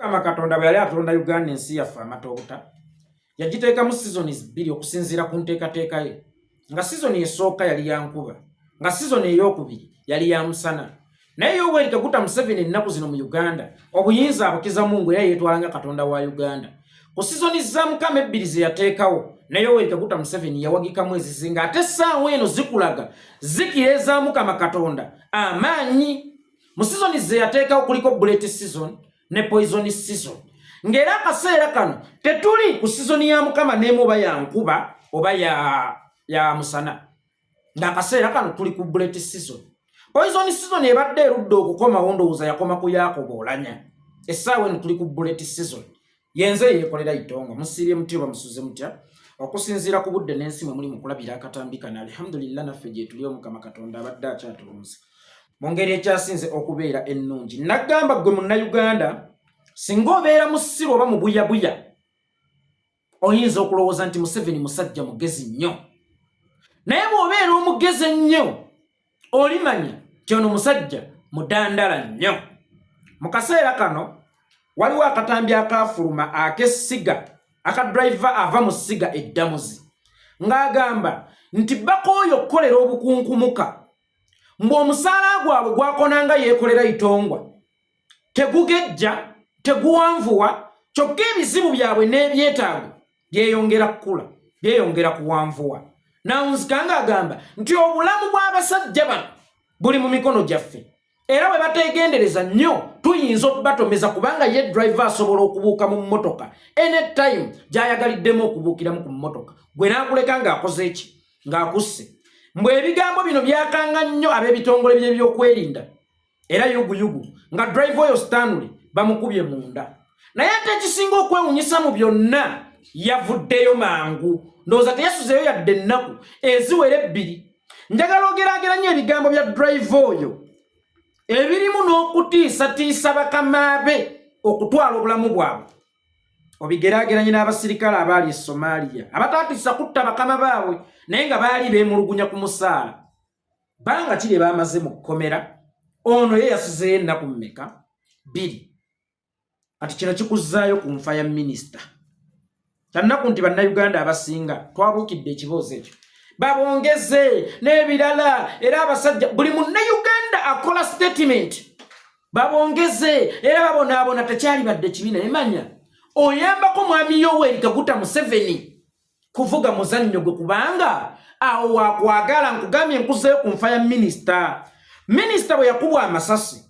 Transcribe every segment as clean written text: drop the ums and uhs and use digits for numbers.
Mukama Katonda bwe yali atonda Uganda, ensi yaffe amata obuta, yagiteekamu seasons bbiri okusinziira ku nteekateeka ye, nga sizoni esooka yali ya nkuba, nga sizoni ey'okubiri yali ya musana. Naye Yoweri Kaguta Museveni ennaku zino mu Uganda obuyinza abukiza Mungu, era yeetwala nga Katonda wa Uganda. Ku sizoni za Mukama ebbiri ze yateekawo, ne Yoweri Kaguta Museveni yawagikamu ezisinga, ate essaawa eno zikulaga zikira eza Mukama Katonda amaanyi. Mu sizoni ze yateekawo kuliko bullet season ne poison season, ng'era akaseera kano tetuli ku sizoni ya Mukama n'emu, oba ya nkuba oba ya musana, ng'akaseera kano tuli ku bullet season. Poison season ebadde erudde okukomawo, ndowooza yakoma ku Yakobo Olanya. Essaawa eno tuli ku bullet season. Yenze yeekolera itongo. Musiibye mutya oba musuze mutya okusinziira ku budde n'ensi mwe muli mu kulabira akatambi kano? Alhamdulillah, naffe gye tuli, Omukama Katonda abadde akyatulunze mu ngeri ekyasinze okubeera ennungi. Nagamba ggwe Munnayuganda, singa obeera musiru oba mu buyabuya, oyinza okulowooza nti Museveni musajja mugezi nnyo, naye bw'obeera omugezi ennyo olimanya nti ono musajja mudandala nnyo. Mu kaseera kano waliwo akatambi akafuluma ak'essiga aka driver ava mu ssiga eddamuzi ng'agamba nti bakooyo okukolera obukunkumuka, mbu omusaala gwabwe gwakonanga yeekolera itongwa tegugejja, teguwanvuwa, kyokka ebizibu byabwe n'ebyetaago byeyongera kukula, byeyongera kuwanvuwa. Nawunzika ng'agamba nti obulamu bw'abasajja bano buli mu mikono gyaffe, era bwe bateegendereza nnyo tuyinza okubatomeza, kubanga ye driver asobola okubuuka mu mmotoka anytime gy'ayagaliddemu okubuukiramu ku mmotoka, gwe n'akuleka ng'akoze eki, ng'akusse. Mbwe ebigambo bino byakanga nnyo ab'ebitongole by'ebyokwerinda, era yuguyugu nga driver oyo Stanley bamukubye munda. Naye ate ekisinga okwewunyisa mu byonna, yavuddeyo mangu, ndowooza teyasuzeeyo yadde ennaku eziwera 2. Njagala ogeraageranya ebigambo bya driver oyo ebirimu n'okutiisatiisa bakama be okutwala obulamu bwabwe, obigeraageranye n'abasirikale abaali e Somalia abataatiisa kutta bakama baabwe, naye nga baali beemulugunya ku musaala. Banga kiri bamaze mu kkomera, ono ye yasuzeeyo ennaku mmeka? 2. Kati kino kikuzzaayo ku nfa ya minisita. Kyannaku nti Bannayuganda abasinga twabuukidde ekiboozi ekyo, babongeze n'ebirala, era abasajja buli Munnayuganda akola statement, babongeze era babonaabona. Tekyalibadde kibi, naye manya oyambako mwami Yoweri Kaguta Museveni kuvuga muzannyo gwe, kubanga awo wakwagala. Nkugambye, nkuzeeyo ku nfa ya minisita. Minisita bwe yakubwa amasasi,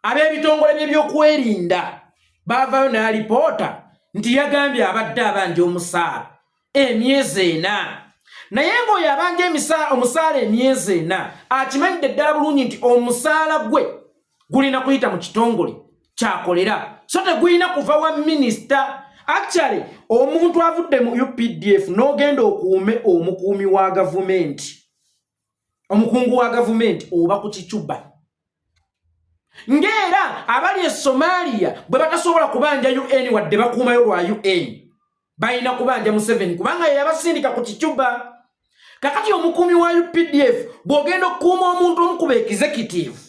ab'ebitongole by'ebyokwerinda baavayo n'alipoota nti yagambye abadde abanja omusaala emyezi 4, naye ng'oyo abanja omusaala emyezi 4 akimanyidde ddala bulungi nti omusaala gwe gulina kuyita mu kitongole kyakolera, so tegulina kuva wa minisita. Actually, omuntu avudde mu UPDF n'ogenda okuume omukuumi wa gavumenti, omukungu wa gavumenti, oba ku kicuba, ng'era abali e Somalia bwe batasobola kubanja UN, wadde bakuumayo lwa UN, balina kubanja Museveni kubanga ye yabasindika ku kicuba. Kakati omukuumi wa UPDF, bw'ogenda okukuuma omuntu omukuba executive,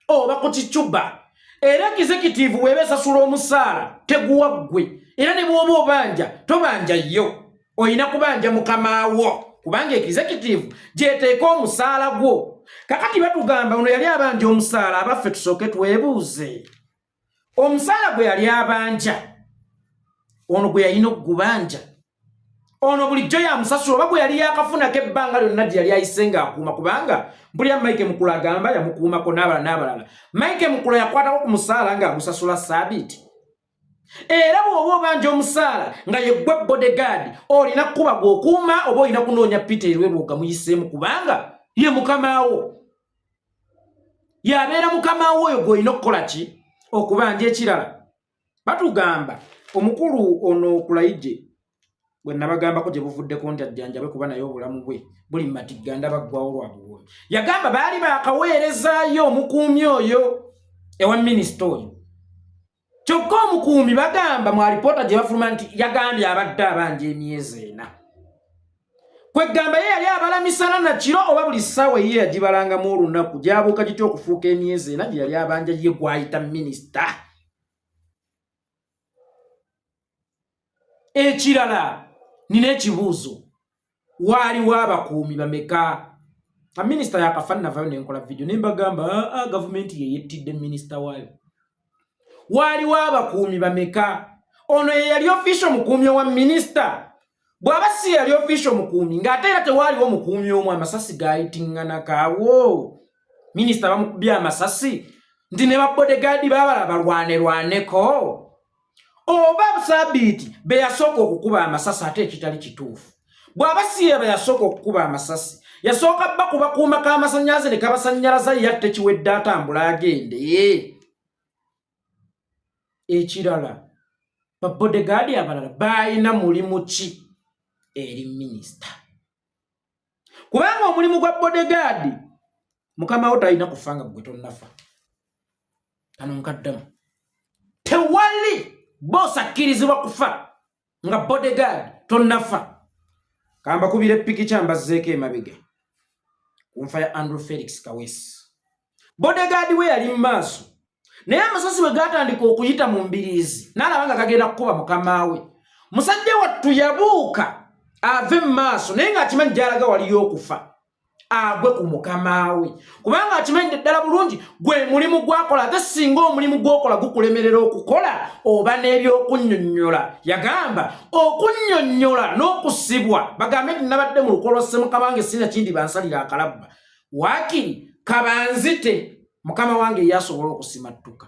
oba ku kicuba, era executive bw'eba esasula omusaala teguwa ggwe, era ne bw'oba obanja tobanja yo, olina kubanja mukamaawo, kubanga executive gyeteeka omusaala gwo. Kakati batugamba ono yali abanja omusaala. Abaffe, tusooke twebuuze, omusaala gwe yali abanja ono gwe yalina okugubanja ono bulijjo yamusasula, oba gwe yali yakafunako ebbanga lyonna gye yali ayise ng'akuuma? Kubanga mpulira Mike Mukula agamba yamukuumako n'abalala n'abalala. Mike Mukula yakwatako ku musaala ng'agusasula saabiiti, era bw'oba obanja omusaala nga yeggwe bodyguard, olina kuba gw'okuuma oba olina kunoonya Peter Erweru ogamuyiseemu, kubanga ye mukamaawo, yabeera mukamaawo oyo gw'olina okukola ki? Okubanja. Ekirala, batugamba omukulu ono Kulayigye bwe nabagambako gye buvuddeko nti ajjanjabe kuba naye obulamu bwe buli mu matigga, ndabaggwawo lwa buwoomi. Yagamba baali bakaweerezaayo omukuumi oyo ewa minisita oyo, kyokka omukuumi bagamba mu alipoota gye bafuluma nti yagambye abadde abanja emyezi 4. Kwegamba ye yali abala misana na kiro, oba buli ssaawa ye yagibalangamu olunaku? Gyabuuka gitya okufuuka emyezi 4 gye yali abanja ye gwayita minisita? Ekirala, nina ekibuuzo, waaliwo abakuumi bameka? Minisita yakafa, navayo nenkola vidiyo nembagamba, aa, gavumenti yeyettidde minisita waayo. Waaliwo abakuumi bameka? Ono ye yali official mukuumi owa minisita? Bw'aba si yali official mukuumi, ng'ate era tewaaliwo mukuumi omu, amasasi gayitinganakaawo, minisita bamukubye amasasi nti ne babodegaadi babala balwanerwaneko, oba Sabiiti be yasooka okukuba amasasi, ate ekitali kituufu. Bw'aba si yeba yasooka okukuba amasasi, yasooka bba kubakuuma k'amasannyalaze ne kabasannyalaza, yatte kiwedde, atambula agende. Ekirala, babodegaadi abalala baalina mulimu ki eri minisita? Kubanga omulimu gwa bodegaadi, mukama wo talina kufa nga gwe tonnafa. Kano nkaddamu, tewali boss akkirizibwa kufa nga bodegaadi tonnafa. Kambakubira epikicya mbazzeeko emabega ku nfa ya Andrew Felix Kawesi. Bodegaadi we yali mu maaso, naye amasasi bwe gatandika okuyita mu mbiriizi n'alaba nga gagenda kukuba mukama we, musajja wattu yabuuka ave mu maaso, naye ng'akimanyi gy'alaga waliyo okufa, agwe ku mukama we, kubanga akimanyi ddala bulungi gwe mulimu gwakola. Ate singa omulimu gwokola gukulemerera okukola, oba n'ebyokunnyonnyola, yagamba okunnyonnyola n'okusibwa, bagambe nti nabadde mu luko lwa Ssemukabange, sina kindi, bansalira akalabba, waakiri kabanzite mukama wange ye asobola okusimattuka.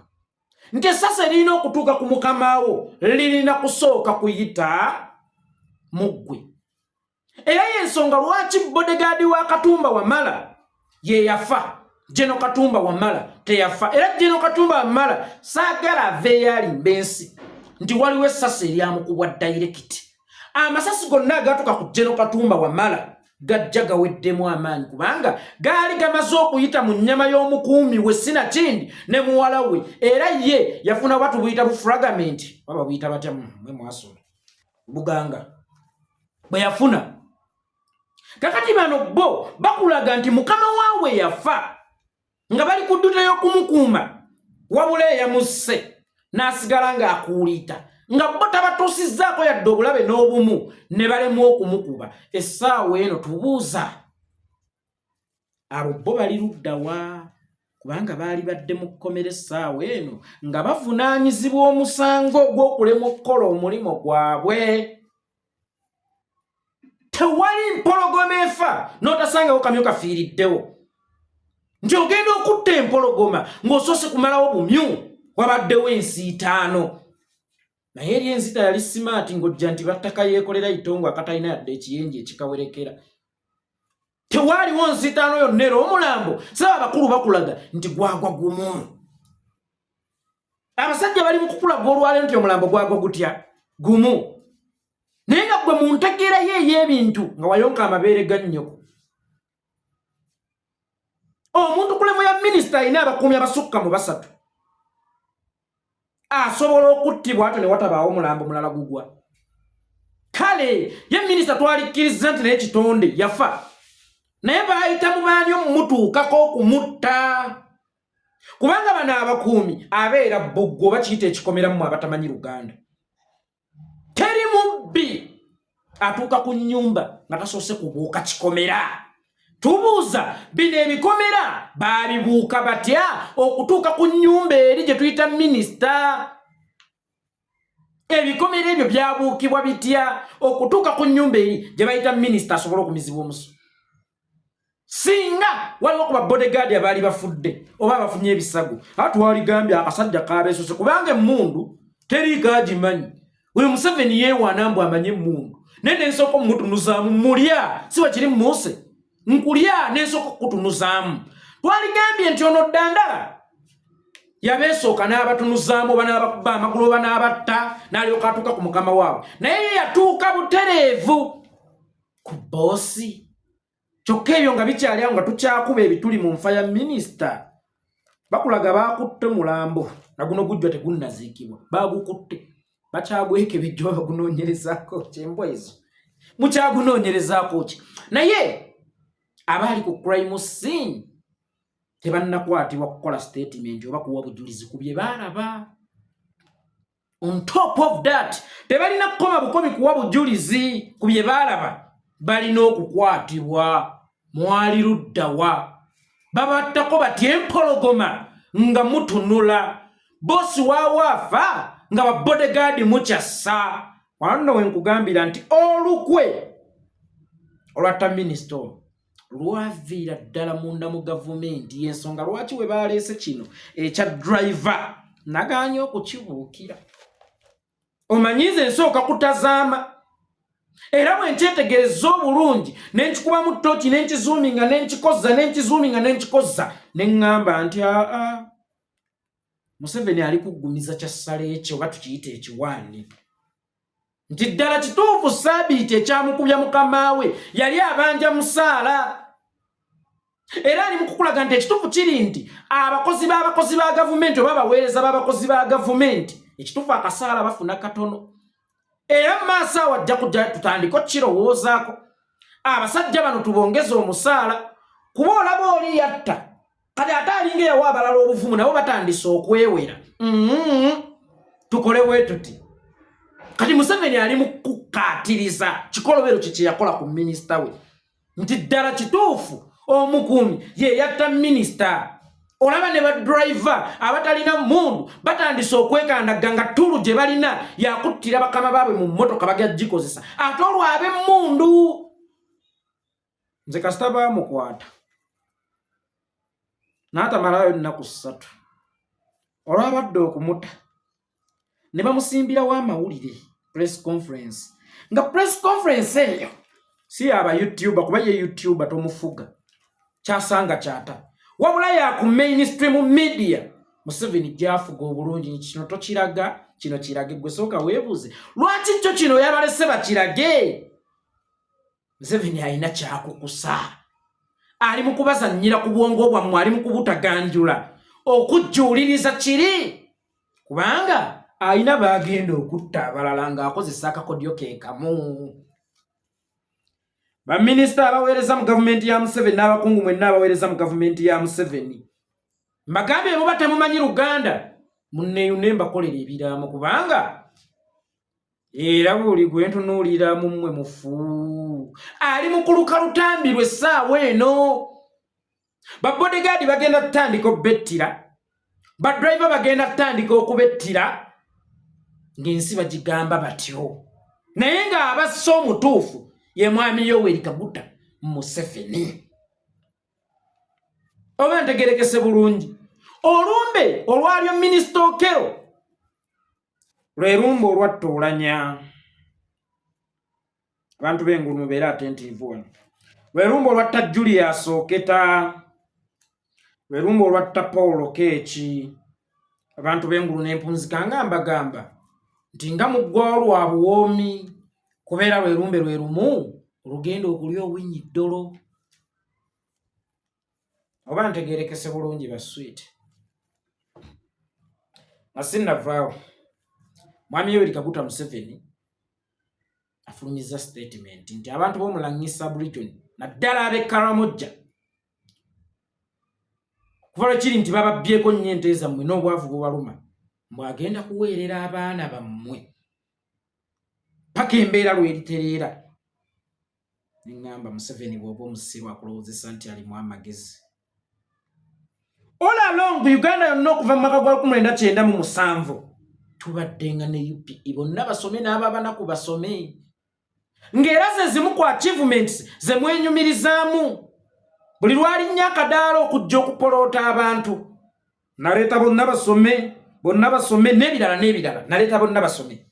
Nti essasi eririna okutuuka ku mukama wo lirina kusooka kuyita mu ggwe. Era yensonga lwaki bodegaadi wa Katumba Wamala ye yafa, General Katumba Wamala teyafa. Era General Katumba Wamala saagala aveeyo alimba ensi nti waliwo essasi eryamukubwa direct. Amasasi gonna agatuuka ku General Katumba Wamala gajja gaweddemu amaanyi, kubanga gaali gamaze okuyita mu nnyama y'omukuumi we, sinakindi ne muwala we. Era ye yafuna oba tubuyita bu fragment, baba buyita batya mwe mwasoma buganga bwe yafuna. Kakati bano bo bakulaga nti mukama waabwe yafa nga bali ku duty y'okumukuuma, wabula eyamusse n'asigala ng'akuuliita nga bo tabatuusizzaako yadde obulabe n'obumu, ne balemu okumukuba. Essaawa eno tubuuza, abo bo bali luddawa? Kubanga baali badde mu kkomera essaawa eno nga bavunaanyizibwa omusango ogw'okulema okukola omulimu gwabwe. Tewali mpologoma efa n'otasangawo kamyu kafiiriddewo, nti ogenda okutta empologoma ng'osoose kumalawo bumyu. Wabaddewo ensiitaano, naye eri enzita yali smart, ng'ojja nti battaka yeekolera itongo akatalina yadde ekiyenje ekikawerekera. Tewaaliwo nsiitaano yonna, era omulambo saba abakulu bakulaga nti gwagwa gumu. Abasajja bali mu kukulaga olwaleero nti omulambo gwagwa gutya? Gumu. Naye nga gwe mu ntegeera ye ey'ebintu nga wayonka amabeere ga nnyoko, omuntu ku level ya minisita alina abakuumi abasukka mu basatu asobola okuttibwa atyo ne watabaawo omulambo mulala gugwa? Kale ye minisita twalikkiriza nti naye kitonde yafa, naye baayita mu baani omumutuukako okumutta? Kubanga bano abakuumi abeera bbuggu, oba kiyita ekikomeramu abatamanyi Luganda. Teri mubbi atuuka ku nnyumba nga tasoose kubuuka kikomera. Tubuuza, bino ebikomera baabibuuka batya okutuuka ku nnyumba eri gye tuyita minisita? Ebikomera ebyo byabuukibwa bitya okutuuka ku nnyumba eri gye bayita minisita asobole okumizibwa omusu? Singa waliwo ku babodegaadi abaali bafudde oba abafunye ebisago, atwaligambye akasajja kabeesose, kubanga emmundu teriiko agimanyi. Oyo Museveni yeewaana mbu amanye emmundu, naye nensooka omutunuzaamu mulya si bwe kiri mumuuse nkulya, nensooka okukutunuzaamu. Twaligambye nti ono ddandala yabeesooka n'abatunuzaamu, oba n'abakuba amagulu, oba n'abatta, n'alyoka atuuka ku mukama waabwe. Naye ye yatuuka butereevu ku boss. Kyokka ebyo nga bikyali awo, nga tukyakuba ebituli mu nfa ya minisita, bakulaga bakutte mulambo, naguno gujjwa tegunnaziikibwa, bagukutte bakyagwekebejja, oba bagunoonyerezaako kyembwa ezo mukyagunoonyerezaako ki? Naye abaali ku crime scene tebannakwatibwa kukola statement oba kuwa bujulizi ku bye baalaba. On top of that, tebalina kukoma bukomi kuwa bujulizi ku bye baalaba, balina okukwatibwa. Mwali luddawa? Babattako batya empologoma nga mutunula? Bosi waawo afa nga babodegaadi mukyassa. Wano nno wenkugambira nti olukwe olwatta minisita ono lwaviira ddala munda mu gavumenti, yensonga lwaki we baleese kino ekya driver nagaanye okukibuukira. Omanyiiza ensooka kutazaama, era bwe nkyetegereza obulungi ne nkikubamu ttooki ne nkizuuminga ne nkikozza ne nkizuuminga ne nkikozza ne ŋŋamba nti aa, Museveni ali kuggumiza kyassala ekyo oba tukiyite ekiwaani, nti ddala kituufu Saabiiti ekyamukubya mukama we yali abanja musaala, era ali mu kukulaga nti ekituufu kiri nti abakozi b'abakozi ba gavumenti oba abaweereza b'abakozi ba gavumenti ekituufu akasaala bafuna katono, era mu maaso awo ajja kujja tutandike okukirowoozaako, abasajja bano tubongeze omusaala, kuba olaba oli yatta kati ate alinga eyawa abalala obuvumu, nabo batandise okwewera. Tukole bwe tuti. Kati Museveni ali mu kukkaatiriza kikolobero kye kyeyakola ku minisita we nti ddala kituufu omukuumi ye yatta minisita. Olaba ne badriver abatalina mmundu batandise okwekandagga nga ttulu gye balina yakuttira bakama baabwe mu mmotoka, bagya gikozesa ate olwo ab'emmundu. Nze kasita baamukwata n'atamalayo nnaku 3 olwabadde okumuta ne bamusimbirawo amawulire, press conference, nga press conference eyo si yaba YouTuber, kuba ye YouTuber tomufuga kyasanga kyata, wabula ya ku mainstream media Museveni gyafuga obulungi. Kino tokiraga, kino kirage. Gwe sooka weebuuze lwaki kyo kino yabalese bakirage. Museveni alina kyakukusa, ali mu kubazannyira ku bwongo bwammwe, ali mu kubutaganjula okujjuuliriza kiri, kubanga alina baagenda okutta abalala ng'akozesa akakodyo ke kamu. Baminisita abaweereza mu gavumenti ya Museveni n'abakungu mwenna abaweereza mu gavumenti ya Museveni, mbagambye, muba temumanyi Luganda, munneeyune mbakolera ebiraamo, kubanga era buli gwe ntunuulira mu mmwe mufu ali mu kuluka lutambi lw'essaawa eno. Babodegaadi bagenda kutandika okubettira, badriver bagenda kutandika okubettira, ng'ensi bagigamba batyo, naye ng'abassa omutuufu ye mwami Yoweri Kaguta Museveni. Oba ntegerekese bulungi, olumbe olwalyo minisita Okello lwe lumbe olwatta Olanya. Abantu b'engulu mubeere attentive wano. Lwe lumbe olwatta Julius Oketa, lwe lumbe olwatta Paul Keeki. Abantu b'engulu n'empunzika, nga mbagamba nti nga muggwawo lwa buwoomi, kubeera lwe lumbe lwe lumu olugenda okulya owinyi ddolo. Oba ntegerekese bulungi, baswit? Nga sinnavaawo, mwami Yoweri Kaguta Museveni afulumiza statement nti abantu b'omu Langi sub-region, naddala ab'e Karamojja, kuva lwe kiri nti bababbyeko nnyo ente zammwe n'obwavu bubaluma, mbw'agenda kuweerera abaana bammwe paka embeera lweritereera. Neŋŋamba Museveni bw'oba omusiru akulowoozesa nti alimu amagezi. All along Uganda yonna okuva mu mwaka gwa 1997 tubaddenga ne UPE, bonna basome n'ababanaku basome, ng'era ze zimu ku achievements ze mwenyumirizaamu. Buli lwalinnya akadaala okujja okupoloota abantu, naleeta bonna basome, bonna basome, n'ebirala n'ebirala, naleeta bonna basome.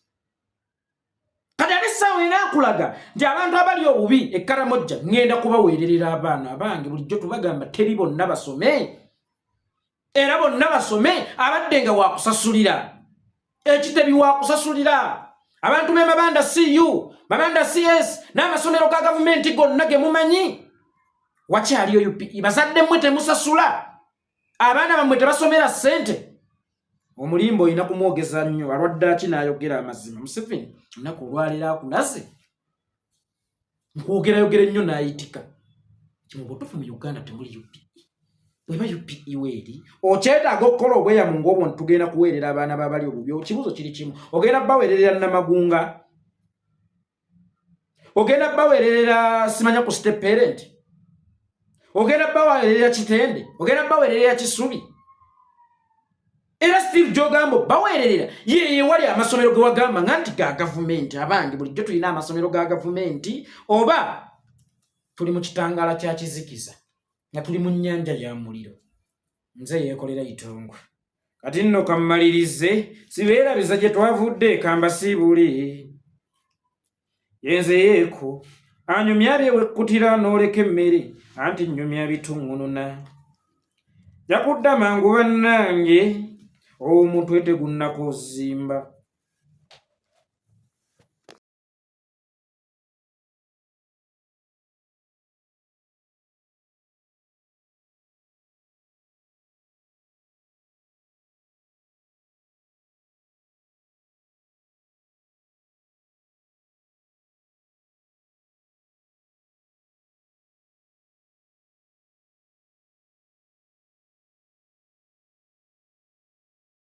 Kati ate essaawa era nkulaga nti abantu abali obubi e Karamojja ŋŋenda kubaweererera abaana abange. Bulijjo tubagamba teri bonna basome, era bonna basome. Abadde nga wakusasulira ekitebi, wakusasulira abantu b'e Mabanda cu, Mabanda CS n'amasomero ga gavumenti gonna ge mumanyi wakyaliyo UPE. Bazadde mmwe temusasula, abaana bammwe tebasomera ssente. Omulimba olina kumwogeza nnyo, alwadde aki n'ayogera amazima. Museveni olunaku olwaleero akulaze nkwogerayogera ennyo n'ayitika nti mu butuufu mu Uganda temuli UPE. Bweba UPE weeri okyetaaga okukola obweyamu ng'obwo nti tugenda kuweerera abaana babali obubi, ekibuuzo kiri kimu, ogenda baweererera Namagunga, ogenda baweererera simanya ku step parent, ogenda baweererera Kitende, ogenda baweererera Kisubi? Era still gyogamba baweererera ye wali amasomero ge wagamba nga nti ga gavumenti. Abange, bulijjo tulina amasomero ga gavumenti oba tuli mu kitangaala kya kizikiza nga tuli mu nnyanja ya muliro? Nze yeekolera itongwe. Kati nno kammalirize, sibeerabiza gye twavudde, kambasiibule. Yenze yeeko anyumya byewekkutira n'oleka emmere, anti nnyumya bituŋŋununa. Jakudda mangu bannange, omutwe tegunnako zimba.